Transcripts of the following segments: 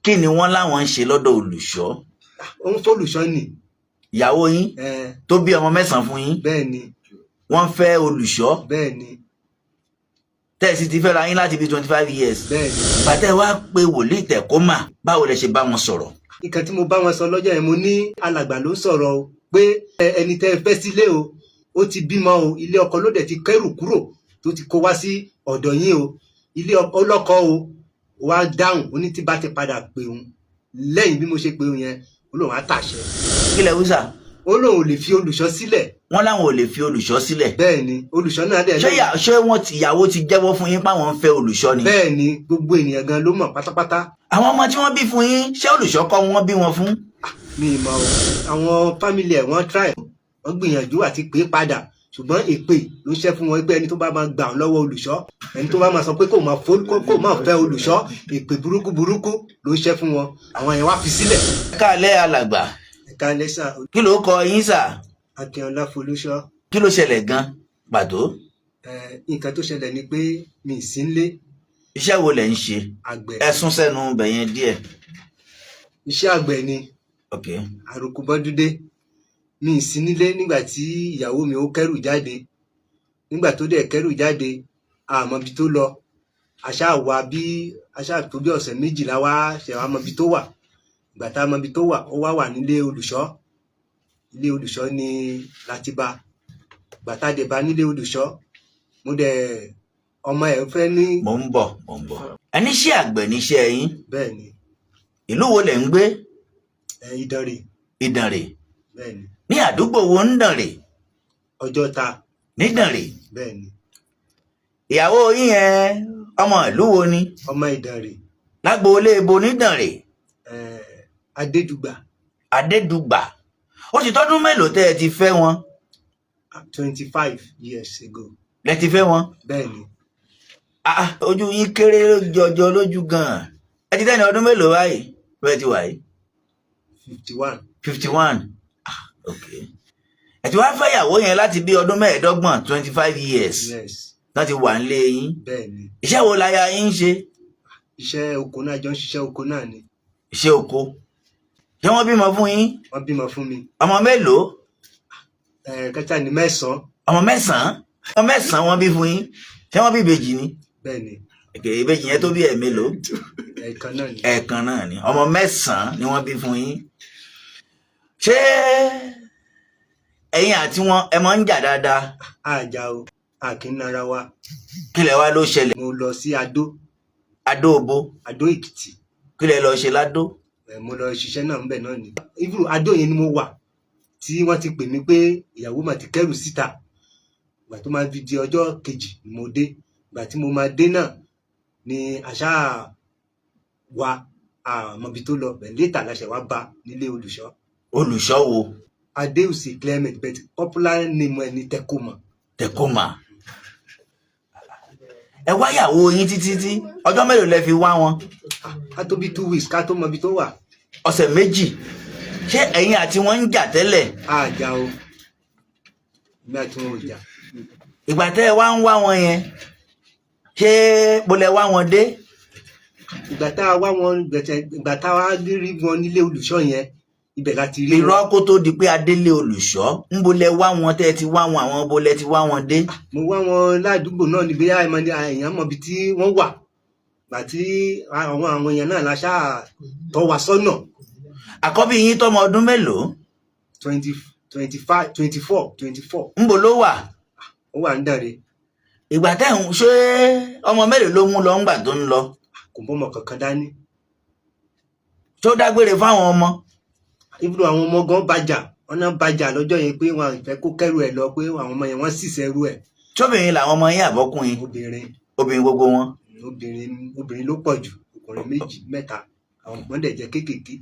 Kí ni wọ́n láwọn ń ṣe lọ́dọ̀ olùṣọ́? Ó ń fọlùṣọ́ ni. Ìyàwó yín tó bí ọmọ 9 fún yín? Bẹ́ẹ̀ ni. Wọ́n fẹ́ olùṣọ́? Bẹ́ẹ̀ ni. Tẹ́ẹ̀sì ti fẹ́ra yín láti bí 25 years? Bẹ́ẹ̀ ni. Bàtẹ́ wá pé wòlíì Tẹ̀kọ́mà, báwo lẹ ṣe bá wọn sọ̀rọ̀? Nǹkan tí mo bá wọn sọ lọ́jọ́ yẹn, mo ní alàgbà ló ń sọ̀rọ̀ o, pé ẹni tẹ́ ẹ fẹ́ sílé o, ó ti bímọ o, ilé ọkọ ló dẹ̀ ti kẹ́rù kúrò tó ti kó wá sí ọ̀dọ̀ yín o, ilé ọlọ́kọ o. Wá dáhùn, ó ní tí bá ti padà pè òun lẹ́yìn bí mo ṣe pè òun yẹn, ó lóun á tàṣẹ. Kí lẹ wí sà? Ó lóun ò lè fi olùṣọ́ sílẹ̀. Wọ́n láwọn ò lè fi olùṣọ́ sílẹ̀? Bẹ́ẹ̀ ni, olùṣọ́ náà dẹ̀ Ṣé ṣé wọ́n ti ìyàwó ti jẹ́wọ́ fún yín páwọn ń fẹ́ olùṣọ́ ni? Bẹ́ẹ̀ ni, gbogbo ènìyàn gan ló mọ̀ pátápátá. Àwọn ọmọ tí wọ́n bí fún yín, ṣé olùṣọ́ kọ́ wọ́n bí wọn fún? Mi ì mọ̀ o. Àwọn family ẹ̀, wọ́n try, wọ́n gbìyànjú àti pè é padà, ṣùgbọ́n èpè ló ṣẹ́ fún wọn pé ẹni tó bá máa gbà ọ́n lọ́wọ́ olùṣọ́, ẹni tó bá máa sọ pé kó máa fẹ́ olùṣọ́, èpè burúkú burúkú ló ṣẹ́ fún wọn. Àwọn yẹn wá fi sílẹ̀. Ẹ káalẹ́, alàgbà. Ẹ̀ka lẹ́sà. Kí ló kọ yín sà? Akínọlá Folúṣọ́. Kí ló ṣẹlẹ̀ gan pàtó? Nǹkan tó ṣẹlẹ̀ ni pé mi ì sí nílé. Iṣẹ́ wo lẹ̀ ń ṣe? Àgbẹ̀. Ẹ sún sẹ́nu bẹ̀yẹn díẹ̀. Iṣẹ́ àgbẹ̀ ni. Àròkù bọ́dúndé. Mi ì sí nílé nígbà tí ìyàwó mi ó kẹ́rù jáde. Nígbà tó dẹ̀ kẹ́rù jáde, àmọ́ ibi tó lọ. Àṣà wà bí àṣà tó bí ọ̀sẹ̀ 12 wá ṣẹ̀ wá mọ ibi tó wà. Ìgbà tá a mọ ibi tó wà, ó wá wà nílé olùṣọ́. Ilé olùṣọ́ ni láti bá. Ìgbà tá a dẹ̀ bá nílé olùṣọ́, mo dẹ̀ ọmọ ẹ̀ fẹ́ ní. Mò ń bọ̀, mò ń bọ̀. Ẹni ṣé àgbẹ̀ níṣẹ́ yín? Bẹ́ẹ̀ ni. Ìlú wo lẹ̀ ń gbé? Ìdànrè. Ìdànrè? Bẹ́ẹ̀ ni. Ní àdúgbò wo ń Dànrè? Ọjọ́ta. Nídànrè? Bẹ́ẹ̀ ni. Ìyàwó yín yẹn, ọmọ ìlú wo ni? Ọmọ Ìdànrè. Lágboolé ibo nídànrè? Adédùgbà. Adédùgbà. Ó ti tọ́dún mélòó tẹ́ ẹ ti fẹ́ wọn? 25 years ago. Lẹ ti fẹ́ wọn? Bẹ́ẹ̀ ni. Ah, ojú yín kéré jọjọ lójú gan-an. Ẹ ti tẹ́ni ọdún mélòó báyìí bẹ́ẹ̀ ti wà yìí? 51. 51, ah, ok. Ẹ ti wá fẹ́yàwó yẹn láti bí ọdún 25, 25 years? Yes. Láti wà nílé yín? Bẹ́ẹ̀ ni. Iṣẹ́ wo láya yín ń ṣe? Iṣẹ́ oko náà, jọ ń ṣiṣẹ́ oko náà ni. Iṣẹ́ oko. Ṣé wọ́n bímọ fún yín? Wọ́n bímọ fún mi. Ọmọ mélòó? Kẹta ní 9. Ọmọ 9. Ọmọ 9 wọ́n bí fún yín. Ṣé wọ́n bí ìbejì ni? Bẹ́ẹ̀ ni. Èkè ìbejì yẹn tó bí ẹ̀ mélòó? Ẹ̀ẹ̀kan náà ni. Ẹ̀ẹ̀kan náà ni. Ọmọ 9 ni wọ́n bí fún yín. Ṣé ẹ̀yin àti wọn ẹ máa ń jà dáadáa? Àjà o, a kì í nara wa. Kí lẹ wá ló ṣẹlẹ̀? Mo lọ sí Adó. Adó obo? Adó Èkìtì. Kí lẹ lọ ṣe ládó? Mo lọ ṣiṣẹ́ náà ńbẹ̀ náà ni. Ibùdó Adó yẹn ni mo wà tí wọ́n ti pè mí pé ìyàwó mà ti kẹ́rù síta. Ìgbà tó máa fi di ọjọ́ kejì ni mo dé. Ìgbà tí mo máa dé náà ni àṣà wa àmọ́ ibi tó lọ bẹ̀. Later la ṣẹ̀ wá bá nílé olùṣọ́. Olùṣọ́ wo? Adéùsì Clement, but popular name ẹ ní Tẹkọmọ. Tẹkọmà. Ẹ wáyàwó yín títí tí ọjọ́ mélòó lẹ fi wá wọn? Á tó bí 2 weeks ká tó mọ ibi tó wà. Ọ̀sẹ̀ 2. Ṣé ẹ̀yin àti wọn ń jà tẹ́lẹ̀? Àjà o, èmi àti wọn ò jà. Ìgbà tẹ́ ẹ wá ń wá wọn yẹn, ṣé mo lẹ wá wọn dé? Ìgbà tá a wá wọn gbẹ̀tẹ̀, ìgbà tá a wá rí wọn nílé olùṣọ́ yẹn, ibẹ̀ láti rí Irọ́. wọn. Kó tó di pé adélé olùṣọ́, ń bo lẹ wá wọn tẹ́ ẹ ti wá wọn, àwọn bo lẹ ti wá wọn dé? Mo wá wọn ládùúgbò náà níbi èèyàn mọ ibi tí wọ́n wà. Ìgbà tí àwọn èèyàn náà la ṣáà tọ́ wa sọ́nà. Àkọ́bí yín tọ́mọ ọdún mélòó? 20, 25, 24, 24. Ńbo ló wà? Ó wà ń Dànrè. Ìgbà tẹ́ ń ṣé, ọmọ mélòó ló mú lọ ńgbà tó ń lọ? Kò bọ́mọ kankan dání. Tó dágbére fáwọn ọmọ? Ibùdó àwọn ọmọ gan bàjà, wọn náà bàjà lọ́jọ́ yẹn pé wọn fẹ́ kó kẹ́rù ẹ̀ lọ, pé àwọn ọmọ yẹn wọ́n sì sẹ́rù ẹ̀. Tóbìnrin làwọn ọmọ yín àbọ́kùnrin? Obìnrin. Obìnrin gbogbo wọn? Obìnrin, obìnrin ló pọ̀ jù, ọkùnrin méjì mẹ́ta, àwọn ọmọ dẹ̀ jẹ́ kéékèèké.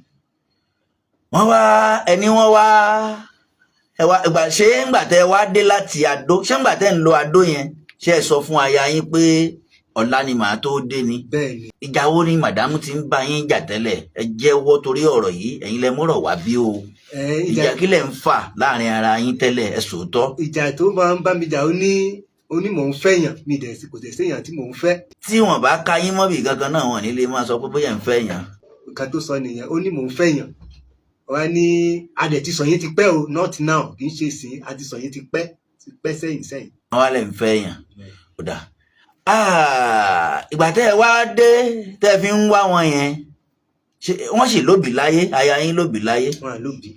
Wọ́n wá ẹni wọ́n wá ẹ wá ìgbà, ṣé ńgbà tẹ́ wá dé láti Adó, ṣé ńgbà tẹ́ ń lo Adó yẹn, ṣé ẹ sọ fún aya yín pé ọ̀la ni màá tó dé ni? Bẹ́ẹ̀ ni. Ìjà wo ni màdámù ti ń bá yín jà tẹ́lẹ̀? Ẹ jẹ́wọ́ torí ọ̀rọ̀ yìí, ẹ̀yin lẹ mọ̀rọ̀ wá bí o. Ẹ ìjà ìjà kí lẹ̀ ń fà láàrin ara yín tẹ́lẹ̀? Ẹ sòótọ́. Ìjà tó máa ń bá mi jà, ó ní mò ń fẹ́yàn, mi dẹ̀ sí, kò dẹ̀ séyàn tí mò ń fẹ́. Tí wọ́n bá ka yín mọ́bì kankan náà, wọ́n ní lè máa sọ pé bóyá ń fẹ́ yàn. Nǹkan tó sọ nìyẹn. Ó ní mò ń fẹ̀yàn wá ní adẹ̀ ti sọ yẹn ti pẹ́ o, not now, kì í ṣe sìn, a ti sọ yẹn ti pẹ́, ti pẹ́ sẹ́yìn sẹ́yìn. Wọ́n wá lẹ̀ ń fẹ́ yàn. Ó dà. Ah, ìgbà tẹ́ ẹ wá dé, tẹ́ ẹ fi ń wá wọn yẹn, ṣé wọ́n sì lóbìí láyé? Aya yín lóbìí láyé? Wọn à lóbi.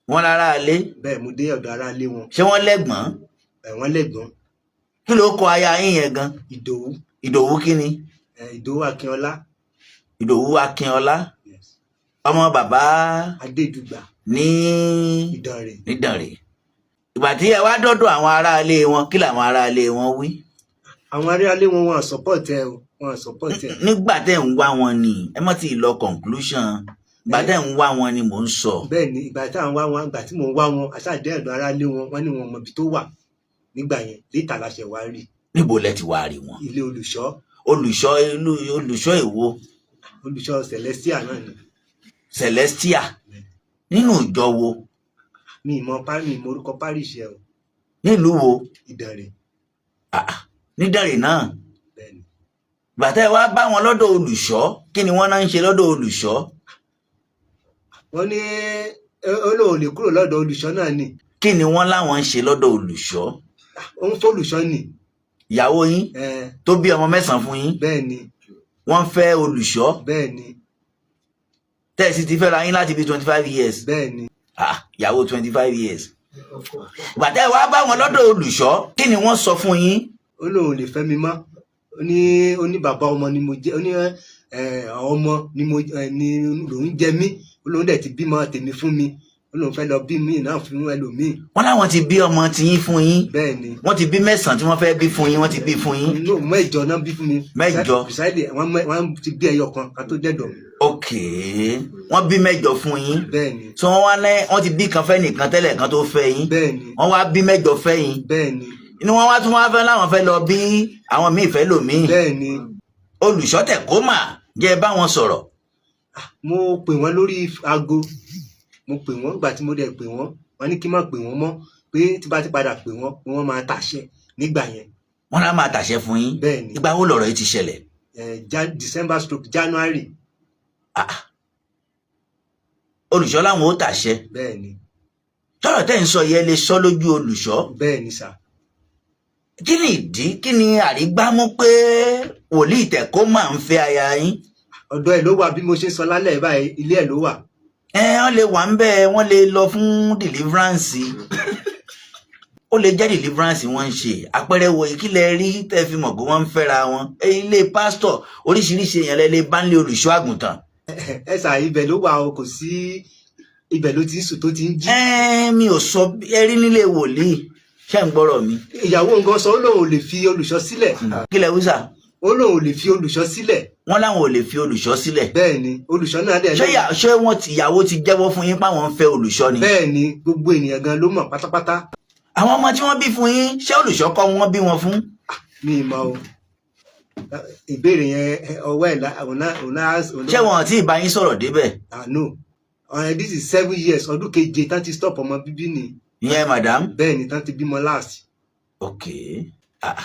Wọ́n rárá ilé? Bẹ́ẹ̀, mo dé ọ̀dọ̀ ará ilé wọn. Ṣé wọ́n lẹ́gbọ̀n? Ẹ̀wọ̀n lẹ́gbọ̀n. Kí ló kọ aya yín yẹn gan? Ìdòwú. Ìdòwú kí ni? Ìdòwú Akínọlá. Ìdòwú Akínọlá. Yes. Ọmọ bàbá? Adédùgbà. Ní? Ìdànrè. Nídànrè. Ìgbà tí ẹ wá dọ́dọ̀ àwọn aráalé wọn, kí làwọn aráalé wọn wí? Àwọn aráalé wọn, wọn support ẹ o, wọn support ẹ. Nígbà tẹ́ ń wá wọn ni, ẹ má ti lọ conclusion. Ìgbà tẹ́ ń wá wọn ni mò ń sọ. Bẹ́ẹ̀ ni, ìgbà tí à ń wá wọn, ìgbà tí mò ń wá wọn, àṣàdé ọ̀dọ̀ aráalé wọn, wọ́n ní wọn mọ ibi tó wà nígbà yẹn. Later la ṣẹ̀ wá rí. Níbo lẹ ti wá rí wọn? Ilé olùṣọ́. Olùṣọ́ ìlú, olùṣọ́ èwo? Olùṣọ́ Celestia náà ni. Celestia nínú ìjọ wo? Mi ì mọ mi ì mọ orúkọ parish ẹ o. Nílùú wo? Ìdànrè. Ah, ah, nídànrè náà? Bẹ́ẹ̀ ni. Ìgbà tẹ́ ẹ wá bá wọn lọ́dọ̀ olùṣọ́, kí ni wọ́n náà ń ṣe lọ́dọ̀ olùṣọ́? Wọ́n ní ó lóun ò lè kúrò lọ́dọ̀ olùṣọ́ náà ni. Kí ni wọ́n láwọn ń ṣe lọ́dọ̀ olùṣọ́? Ó ń fọlùṣọ́ ni. Ìyàwó yín? Ẹ. Tó bí ọmọ 9 fún yín? Bẹ́ẹ̀ ni. Wọ́n fẹ́ olùṣọ́? Bẹ́ẹ̀ ni. Tẹ́ ẹ sì ti fẹ́ra yín láti bí 25 years? Bẹ́ẹ̀ ni. Ah, ìyàwó 25 years. Ìgbà tẹ́ ẹ wá bá wọn lọ́dọ̀ olùṣọ́, kí ni wọ́n sọ fún yín? Ó lóun ò lè fẹ́ mi mọ́. Ó ní bàbá ọmọ ni mo jẹ́. Ó ní ọmọ ni mo ni lòun jẹ mí. Ó lóun dẹ̀ ti bímọ tèmi fún mi. Ó lóun fẹ́ lọ bí mi náà fún ẹlòmíì. Wọ́n láwọn ti bí ọmọ tiyín fún yín? Bẹ́ẹ̀ ni. Wọ́n ti bí 9 tí wọ́n fẹ́ bí fún yín, wọ́n ti bí fún yín? Inú 8 náà bí fún mi. Mẹ́jọ. Precisely, wọ́n ti bí ẹyọ kan ká tó dẹ̀dọ̀ mi. Ok, wọ́n bí 8 fún yín? Bẹ́ẹ̀ ni. So wọ́n wá ní wọ́n ti bí kan fẹ́ nìkan tẹ́lẹ̀ kan tó fẹ́ yín? Bẹ́ẹ̀ ni. Wọ́n wá bí 8 fẹ́ yín? Bẹ́ẹ̀ ni. Inú wọn wá tún wá fẹ́ láwọn fẹ́ lọ bí àwọn míì fẹ́ lòmíì? Bẹ́ẹ̀ ni. Olùṣọ́tẹ̀ kó mà jẹ́ bá wọn sọ̀rọ̀? Mo pè wọ́n lórí aago. Mo pè wọ́n. Ìgbà tí mo dẹ̀ pè wọ́n, wọ́n ní kí n má pè wọ́n mọ́, pé tí bá ti padà pè wọ́n, pé wọ́n máa tàṣẹ nígbà yẹn. Wọ́n á máa tàṣẹ fún yín? Bẹ́ẹ̀ ni. Ìgbà wo lọ̀rọ̀ yìí ti ṣẹlẹ̀? December/January. Ah, olùṣọ́ làwọn ó tàṣẹ? Bẹ́ẹ̀ ni. Tọ́rọ̀ tẹ́ ń sọ yẹn, lè sọ lójú olùṣọ́? Bẹ́ẹ̀ ni sà. Kí ni ìdí, kí ni àrígbámú pé wòlíì tẹ̀kó máa ń fẹ́ aya yín? Ọ̀dọ̀ ẹ̀ ló wà bí mo ṣe ń sọ lálẹ́ báyìí. Ilé ẹ̀ ló wà. Ẹ wọ́n lè wà ń bẹ́ẹ̀, wọ́n lè lọ fún deliverance. Ó lè jẹ́ deliverance wọ́n ń ṣe. Àpẹẹrẹ wo ìkílẹ̀ rí tẹ́ fi mọ̀ pé wọ́n ń fẹ́ra wọn? Ilé pásítọ̀, oríṣiríṣi èèyàn lẹ lè bá ń lé olùṣọ́ àgùntàn. Ẹ sà, ibẹ̀ ló wà o. Kò sí, ibẹ̀ ló ti ń sùn tó ti ń jí. Ẹ mi ò sọ ẹ rí nílé wòlíì. Ṣé ń gbọ́rọ̀ mi? Ìyàwó nǹkan sọ, ó lóun ò lè fi olùṣọ́ sílẹ̀. Kí lẹ wí sà? Ó lóun ò lè fi olùṣọ́ sílẹ̀. Wọ́n láwọn ò lè fi olùṣọ́ sílẹ̀? Bẹ́ẹ̀ ni, olùṣọ́ náà dẹ̀ Ṣé ṣé wọ́n ti, ìyàwó ti jẹ́wọ́ fún yín páwọn ń fẹ́ olùṣọ́ ni? Bẹ́ẹ̀ ni, gbogbo ènìyàn gan ló mọ̀ pátápátá. Àwọn ọmọ tí wọ́n bí fún yín, ṣé olùṣọ́ kọ́ wọ́n bí wọn fún? Mi ì mọ̀ o. Ìbéèrè yẹn, ọwọ́ ẹ̀ òun náà òun náà. Ṣé wọn ò tí ì bá yín sọ̀rọ̀ débẹ̀? Ah, no. This is 7 years, ọdún 7 tán ti stop ọmọ bíbí ni. Ìyẹn madam? Bẹ́ẹ̀ ni, tán ti bímọ last. Ok. Ah,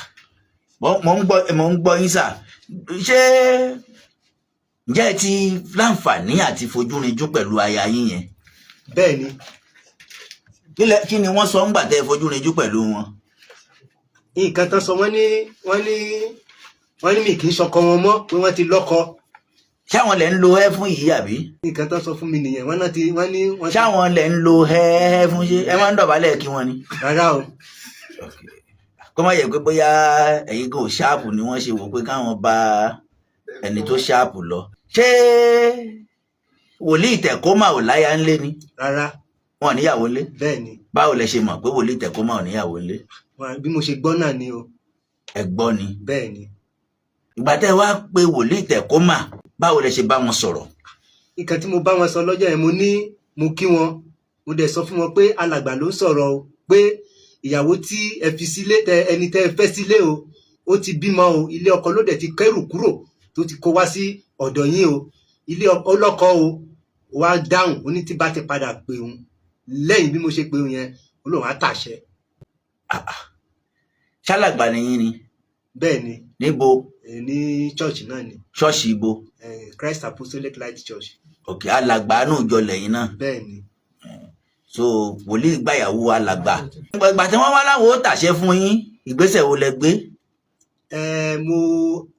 mo ń gbọ́ yín sà. Ṣé ǹjẹ́ ẹ ti láǹfààní àti fojúrinjú pẹ̀lú aya yín yẹn? Bẹ́ẹ̀ ni. Kí ni wọ́n sọ ńgbà tẹ́ ẹ fojúrinjú pẹ̀lú wọn? Nǹkan tán sọ, wọ́n ní mi kì í ṣọkọ wọn mọ́, pé wọ́n ti lọ́kọ. Ṣáwọn lẹ ń lo ẹ fún yìí àbí? Nǹkan tán sọ fún mi nìyẹn. Wọ́n náà ti wọ́n ní wọ́n ti Ṣáwọn lẹ ń lo ẹ fún? Ṣé ẹ máa ń dọ̀bálẹ̀ kí wọ́n ni? Rárá o. Kó má yẹ pé bóyá ẹ̀yin kò sharp ni wọ́n ṣe wò pé káwọn bá ẹni tó sharp lọ. Ṣé wòlíì tẹ̀kọ́mà ò láya ńlé ni? Rárá. Wọn ò níyàwó ńlé? Bẹ́ẹ̀ ni. Báwo lẹ ṣe mọ̀ pé wòlíì tẹ̀kọ́mà ò níyàwó ńlé? Bí mo ṣe gbọ́ náà ni o. Ẹ gbọ́ ni? Bẹ́ẹ̀ ni. Ìgbà tẹ́ ẹ wá pé wòlíì tẹ̀kọ́mà, báwo lẹ ṣe bá wọn sọ̀rọ̀? Nǹkan tí mo bá wọn sọ lọ́jọ́ yẹn, mo ní mo kí wọn, mo dẹ̀ sọ fún wọn pé alàgbà ló ń sọ̀rọ̀ o, pé ìyàwó tí ẹ fi sílé, tẹ ẹni tẹ ẹ fẹ́ sílé o, ó ti bímọ o. Ilé ọkọ ló dẹ̀ ti kẹ́rù kúrò tó ti kó wá sí ọ̀dọ̀ yín o. Ilé ọlọ́kọ o. Wá dáhùn, ó ní tí bá ti padà pè òun lẹ́yìn bí mo ṣe pè òun yẹn, ó lóun á tàṣẹ. Ṣálàgbà nìyí ni? Bẹ́ẹ̀ ni. Níbo? Ní church náà ni. Ṣọ́ọ̀ṣì ibo? Christ Apostolic Light Church. Ok, alàgbà nù jọ lẹ́yìn náà. Bẹ́ẹ̀ ni. So wòlíì gbàyàwó alàgbà. Ìgbà tí wọ́n wá láwọn ó tàṣẹ fún yín, ìgbésẹ̀ wo lẹ gbé? Ẹ mo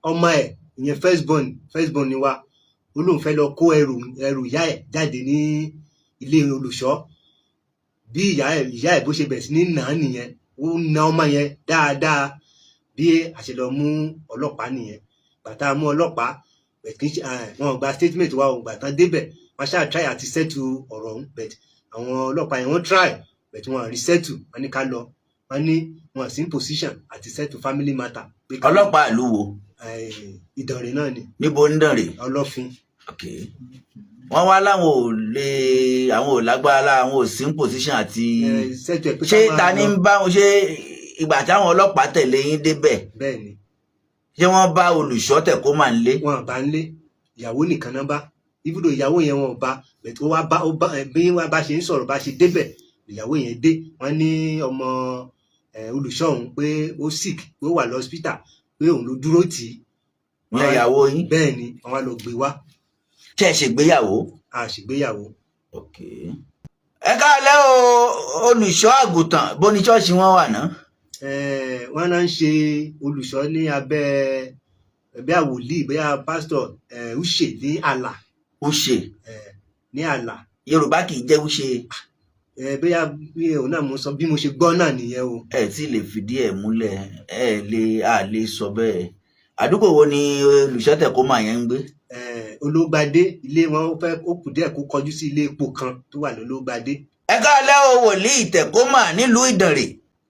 ọmọ ẹ ìyẹn first born ni wa, ó lóun fẹ́ lọ kó ẹrù ìyá ẹ̀ jáde ní ilé olùṣọ́. Bí ìyá ẹ̀ bó ṣe bẹ̀rẹ̀ sí ní nà án nìyẹn. Ó na ọmọ yẹn dáadáa. Bí a ṣe lọ mú ọlọ́pàá nìyẹn. Bàtà mú ọlọ́pàá bẹ̀ kì í ṣe wọn ò gba statement wa ò. Gbà tán débẹ̀, wọ́n ṣáà try àti settle ọ̀rọ̀ ọ̀hún, but àwọn ọlọ́pàá yẹn, wọ́n try, but wọn ò rí settle. Wọ́n ní ká lọ, wọ́n ní wọn sí in position àti settle family matter, pé ká lọ. Ọlọ́pàá ìlú wo? Ìdànrè náà ni. Níbo ń Dànrè? Ọlọ́fin. Ok, wọ́n wá láwọn ò lè, àwọn ò lágbára, àwọn ò sí ní position àti settle ẹ̀ pé ká ṣé máa ta ni lọ. ń bá wọn ṣé ìgbà táwọn ọlọ́pàá tẹ̀lé yín débẹ̀, Bẹ́ẹ̀ ni. ṣé wọ́n bá olùṣọ́ Tẹ̀kómà ńlé? Wọn bá ń lé, ìyàwó nìkan náà bá. Ibùdó ìyàwó yẹn wọn ò bá, bẹ̀tẹ̀ ó wá bá ó bá bí wọ́n bá ṣe ń sọ̀rọ̀, bá ṣe débẹ̀, ìyàwó yẹn dé. Wọ́n ní ọmọ olùṣọ́ òun pé ó sick, pé ó wà lọ́sípítà, pé òun ló dúró tì í. Ní ìyàwó yín? Bẹ́ẹ̀ ni, wọ́n wá lọ gbé wá. Ṣé ẹ ṣègbéyàwó? A ṣègbéyàwó. Ok, ẹ káàlẹ́ o, olùṣọ́ àgùntàn. Bó ní ṣọ́ọ̀ṣì wọn wà náà? Wọ́n náà ń ṣe olùṣọ́ ní abẹ́ ẹbí àwòlíì, bóyá pásítọ̀ Uche ní Àlà. Uche? Ní Àlà. Yorùbá kì í jẹ́ Uche. Bóyá bí òun náà mo sọ, bí mo ṣe gbọ́ náà nìyẹn o. Ẹ tí lè fìdí ẹ̀ múlẹ̀, ẹ lè a lè sọ bẹ́ẹ̀. Àdúgbò wo ni olùṣọ́ Tẹ̀kómà yẹn ń gbé? Ológbadé, ilé wọn ó fẹ́ ó kù díẹ̀ kó kọjú sí ilé epo kan tó wà lólógbadé. Ẹ káàlẹ́ o, wòlíì Tẹ̀kómà nílùú Ìdànrè.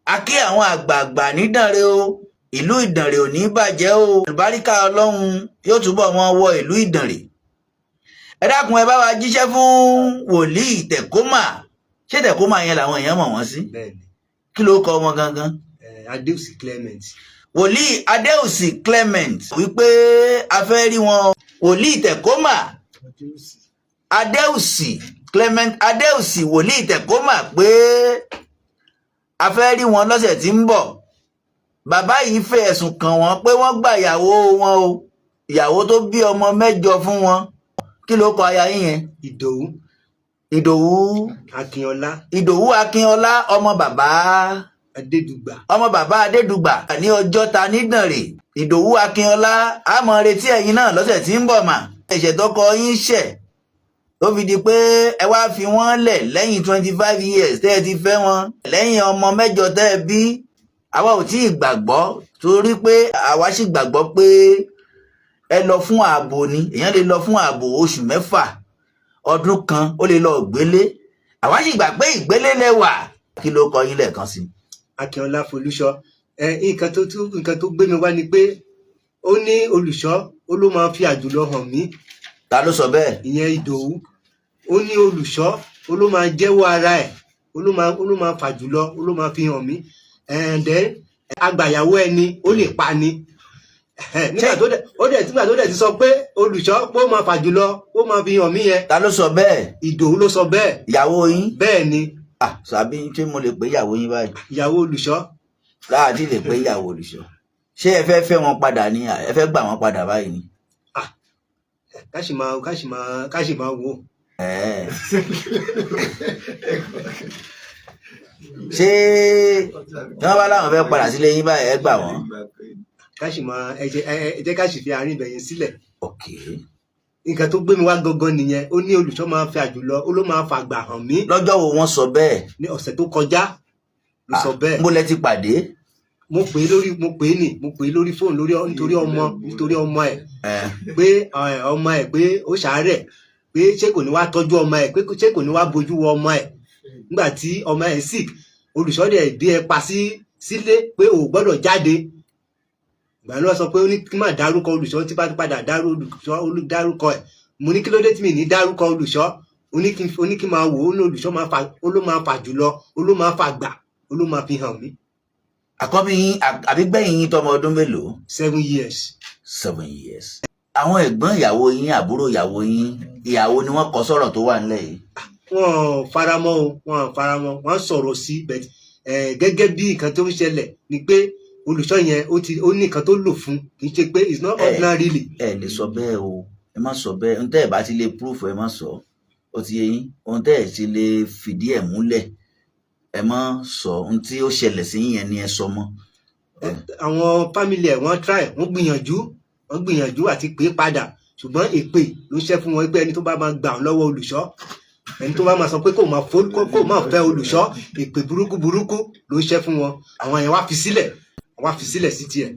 A kí àwọn àgbààgbà nídànrè o. Ìlú Ìdànrè ò ní bàjẹ́ o. Àlùbáríkà Ọlọ́run yóò túbọ̀ wọn wọ ìlú Ìdànrè. Ẹ dákun, ẹ bá wa jíṣẹ́ fún wòlíì Tẹ̀kómà. Ṣé Tẹ̀kómà yẹn làwọn èèyàn mọ̀ wọ́n sí? Bẹ́ẹ̀ ni. Kí ló kọ wọn gangan? Adéòsì Clement. Wòlíì Adéòsì Clement, wípé a fẹ́ rí wọn. Wòlíì Tẹ̀kómà, Adéòsì Clement, Adéòsì wòlíì Tẹ̀kómà, pé a fẹ́ rí wọn lọ́sẹ̀ tí ń bọ̀. Bàbá yìí fẹ́ ẹ̀sùn kàn wọ́n pé wọ́n gba ìyàwó wọn o, ìyàwó tó bí ọmọ 8 fún wọn. Kí ló kọ aya yín yẹn? Ìdòwú. Ìdòwú. Akínọlá. Ìdòwú Akínọlá, ọmọ bàbá Adédùgbà. Ọmọ bàbá Adédùgbà ní Ọjọ́ta nídànrè. Ìdòwú Akínọlá, a máa retí ẹ̀yin náà lọ́sẹ̀ tí ń bọ̀ mà. Ẹ̀ṣẹ̀ tọkọ yín ṣẹ̀ tó fi di pé ẹ wá fi wọ́n lẹ̀ lẹ́yìn 25 years tẹ́ ẹ ti fẹ́ wọn, lẹ́yìn ọmọ 8 tẹ́ ẹ bí, àwa ò tí ì gbàgbọ́, torí pé àwa sì gbàgbọ́ pé ẹ lọ fún ààbò ni. Èèyàn lè lọ fún ààbò oṣù 6, ọdún kan, ó lè lọ gbélé. Àwa sì gbà pé ìgbélé lẹ wà. Kí ló kọ yín lẹ́ẹ̀kan sí? Akínọlá Folúṣọ. Nǹkan tó gbé mi wá ni pé ó ní olùṣọ́ ó ló máa fi àjùlọ hàn mí. Ta ló sọ bẹ́ẹ̀? Ìyẹn Ìdòwú. Ó ní olùṣọ́ ó ló máa jẹ́wọ́ ara ẹ̀, ó ló máa fàjùlọ, ó ló máa fi hàn mí. And then agbàyàwó ẹni ó lè pa ni. Nígbà tó dẹ̀ ó dẹ̀ nígbà tó dẹ̀ ti sọ pé olùṣọ́ pé ó máa fàjùlọ, ó máa fi hàn mí yẹn. Ta ló sọ bẹ́ẹ̀? Ìdòwú ló sọ bẹ́ẹ̀. Ìyàwó yín? Bẹ́ẹ̀ ni. Ah, sàbí ṣé mo lè pé ìyàwó yín báyìí? Ìyàwó olùṣọ́. Láàdí lè pé ìyàwó olùṣọ́. Ṣé ẹ fẹ́ fẹ́ wọn padà ni? Ẹ fẹ́ gbà wọn padà báyìí ni? Ká sì máa wò. Ẹ̀ẹ́. Ṣé tí wọ́n bá láwọn fẹ́ padà sílé yín báyìí, ẹ gbà wọ́n? Ká sì máa ẹ jẹ́ ká sì fi àárín ibẹ̀ yẹn sílẹ̀. Ok. Nǹkan tó gbé mi wá gangan nìyẹn. Ó ní olùṣọ́ máa fi àjùlọ, ó ló máa fàgbà hàn mí. Lọ́jọ́ wo wọ́n sọ bẹ́ẹ̀? Ní ọ̀sẹ̀ tó kọjá ló sọ bẹ́ẹ̀. Mo lẹ ti pàdé? Mo pè é lórí fóònù lórí nítorí ọmọ ẹ̀ pé ọmọ ẹ̀ pé ó ṣàárẹ̀, pé ṣé kò ní wá tọ́jú ọmọ ẹ̀, pé ṣé kò ní wá bójú wo ọmọ ẹ̀ nígbà tí ọmọ ẹ̀ sick. Olùṣọ́ dẹ̀ dé ẹ pa sí sílé pé ò gbọ́dọ̀ jáde. Ìgbà ló sọ pé ó ní kí má dárúkọ olùṣọ́. Tí bá ti padà dárúkọ olùṣọ́, dárúkọ ẹ̀. Mo ní kí ló dé tí mi ní dárúkọ olùṣọ́? Ó ní kí máa wò ó ní olùṣọ́ máa fà, ó ló máa fà jùlọ, ó ló máa fà gbà, ó ló máa fi hàn mí. Àkọ́bí yín àbígbẹ̀yìn yín tọmọ ọdún mélòó? 7 years. 7 years. Àwọn ẹ̀gbọ́n ìyàwó yín, àbúrò ìyàwó yín, ìyàwó ni wọ́n kọ sọ̀rọ̀ tó wà nílẹ̀ yìí? Wọn faramọ́ o, wọn faramọ́. Wọn sọ̀rọ̀ sí, but gẹ́gẹ́ bí nǹkan tó ń ṣẹlẹ̀ ni pé olùṣọ́ yẹn ó ti ó ní nǹkan tó lò fún, kì í ṣe pé it's not ordinarily. Ẹ lè sọ bẹ́ẹ̀ o, Ẹ má sọ bẹ́ẹ̀. Ohun tẹ́ ẹ bá ti lè proof, ẹ má sọ. Ó ti yé yín? Ohun tẹ́ ẹ ti lè fìdí ẹ̀ múlẹ̀, ẹ má sọ. Ohun tí ó ṣẹlẹ̀ sí yín yẹn ni ẹ sọ mọ́. Àwọn family ẹ̀, wọ́n try, wọ́n gbìyànjú, wọ́n gbìyànjú àti pè é padà, ṣùgbọ́n èpè ló ṣẹ́ fún wọn, pé ẹni tó bá máa gbà wọ́n lọ́wọ́ olùṣọ́, ẹni tó bá máa sọ pé kó máa fẹ́ olùṣọ́, èpè burúkú burúkú ló ṣẹ́ fún wọn. Àwọn yẹn wá fi sílẹ̀, wọ́n wá fi sílẹ̀ sí tiẹ̀.